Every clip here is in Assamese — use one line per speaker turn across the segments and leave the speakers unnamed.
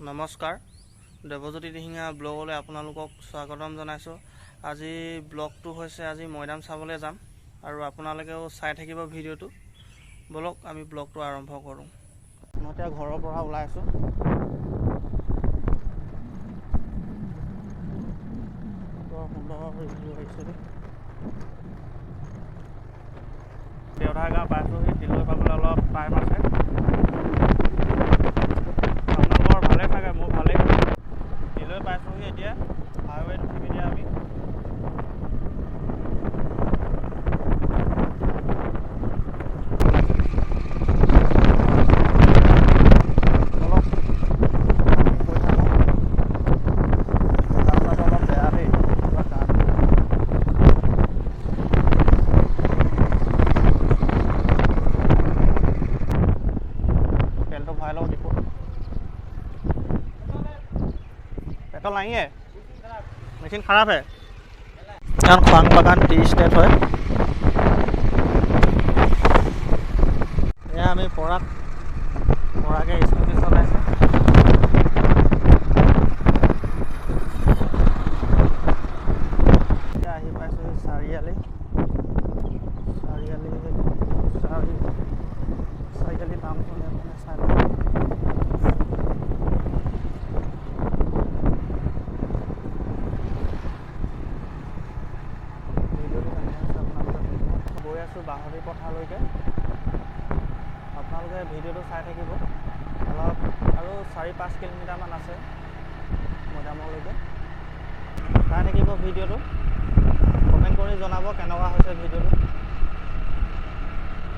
নমস্কাৰ, দেৱজ্যোতি দিহিঙীয়া ব্লগলৈ আপোনালোকক স্বাগতম জনাইছোঁ। আজি ব্লগটো হৈছে, আজি মৈদাম চাবলৈ যাম আৰু আপোনালোকেও চাই থাকিব ভিডিঅ'টো। ব'লক, আমি ব্লগটো আৰম্ভ কৰোঁ। মই এতিয়া ঘৰৰ পৰা ওলাই আছোঁ। বৰ সুন্দৰ ভিউ আহিছে দেই। দেওধা গাঁও পাইছোঁহি। তিলৈ পাবলৈ অলপ টাইম আছে। আপোনালোকৰ ভালেই চাগে, মোৰ ভালেই। তিলৈ পাইছোঁহি এতিয়া, হাইৱেত উঠিম এতিয়া আমি। অলপ আমি গৈ থাকোঁ। ৰাস্তাটো অলপ বেয়া দেই, কিবা গাঁত। তেলটো ভৰাই লওঁ ডিপুত। पेट्रोल नहीं है, मशीन खराब है। এখন খোৱাং বাগান টি ষ্টেট হয়। এয়া আমি পৰাগ, পৰাগে স্কুটি চলাইছে। এতিয়া আহি পাইছোঁ চাৰিআলি। চাৰিআলি চাৰিআলি টাউনখন মানে চাই লওঁ। ভিডিঅ'টো কেনে হৈছে আপোনালোকে ক'ব। গৈ আছোঁ বাঁহনি পথাৰলৈকে। আপোনালোকে ভিডিঅ'টো চাই থাকিব। অলপ আৰু 4-5 কিলোমিটাৰমান আছে মৈদামলৈকে। চাই থাকিব ভিডিঅ'টো, কমেণ্ট কৰি জনাব কেনেকুৱা হৈছে ভিডিঅ'টো।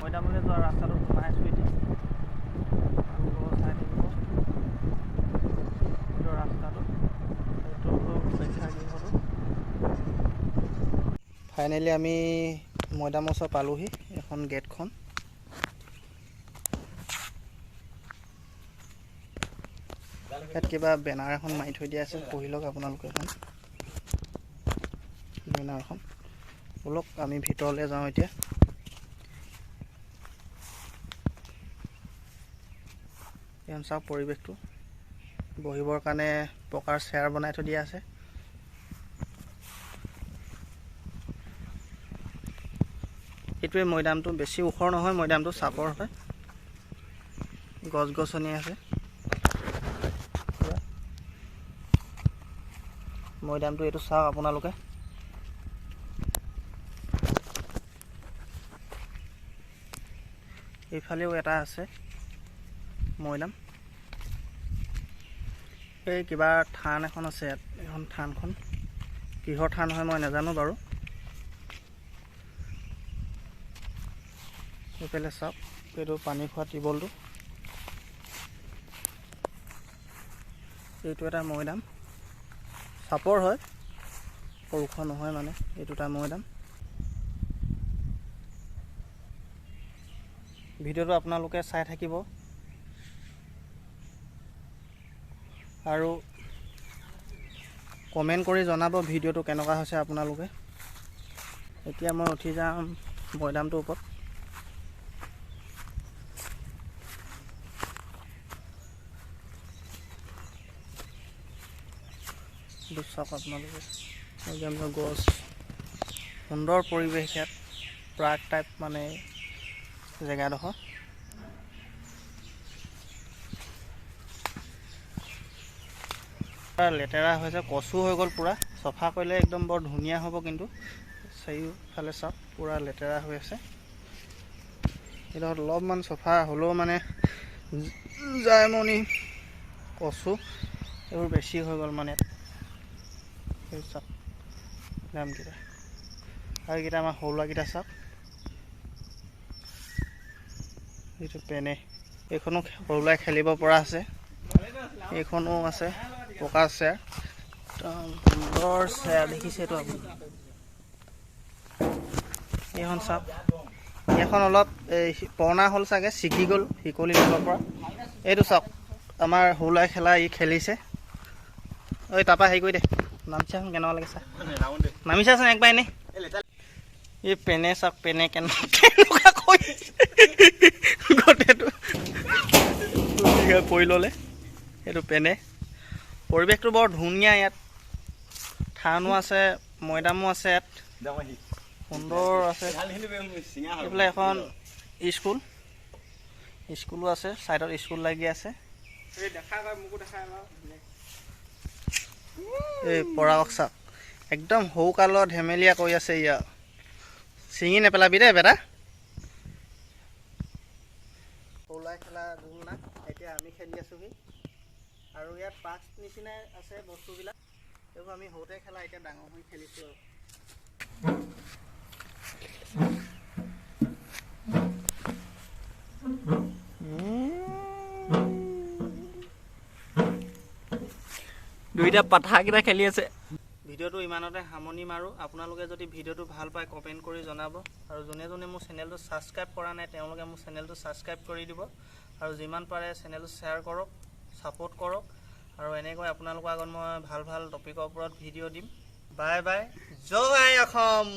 মৈদামলৈ যোৱা ৰাস্তাটোত সোমাই আছোঁ এতিয়া। আপোনালোকেও চাই থাকিব। এইটো ৰাস্তাটো, এইটো প্ৰেক্ষাগৃহটো। ফাইনেলি আমি মৈদামৰ ওচৰ পালোহি। এখন গেটখন। ইয়াত কিবা বেনাৰ এখন মাৰি থৈ দিয়া আছে, পঢ়ি লওক আপোনালোকে এখন বেনাৰখন। ব'লক, আমি ভিতৰলৈ যাওঁ এতিয়া। এইখন চাওক পৰিৱেশটো। বহিবৰ কাৰণে পকাৰ চেয়াৰ বনাই থৈ দিয়া আছে। এইটোৱে মৈদামটো। বেছি ওখ নহয় মৈদামটো, চাপৰ হয়। গছ গছনি আছে পুৰা। মৈদামটো এইটো, চাওক আপোনালোকে। এইফালেও এটা আছে মৈদাম। এই কিবা থান এখন আছে ইয়াত। এইখন থানখন কিহৰ থান হয় মই নাজানো বাৰু। এইফালে চাওক, এইটো পানী খোৱা টিউবৱেলটো। এইটো এটা মৈদাম, চাপৰ হয়, ওখ নহয় মানে। এইটো এটা মৈদাম। ভিডিঅ'টো আপোনালোকে চাই থাকিব আৰু কমেণ্ট কৰি জনাব ভিডিঅ'টো কেনেকুৱা হৈছে আপোনালোকে। এতিয়া মই উঠি যাম মৈদামটোৰ ওপৰত। এইটো চাওক আপোনালোকে, মৈদামৰ গছ, সুন্দৰ পৰিৱেশ ইয়াত। পাৰ্ক টাইপ মানে জেগাডোখৰ। পুৰা লেতেৰা হৈছে, কচু হৈ গ'ল পূৰা। চফা কৰিলে একদম বৰ ধুনীয়া হ'ব। কিন্তু চাৰিওফালে চাওক, পূৰা লেতেৰা হৈ আছে। এইডোখৰত অলপমান চফা হ'লেও মানে জাইমণি, কচু এইবোৰ বেছি হৈ গ'ল মানে। এই চাওক নামকেইটা আৰু এইকেইটা আমাৰ সৰু ল'ৰাকেইটা চাওক। এইটো পেনে, এইখনো সৰু ল'ৰাই খেলিব পৰা আছে। এইখনো আছে পকা চেয়াৰ, একদম সুন্দৰ চেয়াৰ, দেখিছে এইটো আপুনি। এইখন চাওক, এইখন অলপ এই পুৰণা হ'ল চাগে, ছিগি গ'ল শিকলি তলৰ পৰা। এইটো চাওক, আমাৰ সৰু ল'ৰাই খেলা, ই খেলিছে। ঐ, তাৰপৰা হেৰি কৰি দে, নামিছাচোন, কেনেকুৱা লাগে চা। নামিছাচোন একবাৰ এনেই। এই পেনে চাওক, পেনে কেনেকুৱা কৰিছে, গোটেইটো পৰি ল'লে। এইটো পেনে। পৰিৱেশটো বৰ ধুনীয়া। ইয়াত থানো আছে, মৈদামো আছে, ইয়াত সুন্দৰ আছে। এইফালে এখন স্কুল, স্কুলো আছে, ছাইডত স্কুল লাগি আছে। এই পৰাগক চাওক, একদম সৰুকালত ধেমেলীয়া কৰি আছে। ইয়াত ছিঙি নেপেলাবি দেই বেটা। সৰুলাই খেলা গ'ল না, এতিয়া আমি খেলি আছোহি। আৰু ইয়াত পাৰ্ক নিচিনাই আছে বস্তুবিলাক। এইবোৰ আমি সৰুতে খেলা, এতিয়া ডাঙৰ হৈ খেলিছোঁ। আৰু
দুইটা পাঠাকেইটা খেলি আছে।
ভিডিঅ'টো ইমানতে সামৰণি মাৰোঁ। আপোনালোকে যদি ভিডিঅ'টো ভাল পায়, কমেণ্ট কৰি জনাব। আৰু যোনে যোনে মোৰ চেনেলটো ছাবস্ক্ৰাইব কৰা নাই, তেওঁলোকে মোৰ চেনেলটো ছাবস্ক্ৰাইব কৰি দিব। আৰু যিমান পাৰে চেনেলটো শ্বেয়াৰ কৰক, ছাপোৰ্ট কৰক। আৰু এনেকৈ আপোনালোকৰ আগত মই ভাল ভাল টপিকৰ ওপৰত ভিডিঅ' দিম। বাই বাই, জয় আই অসম।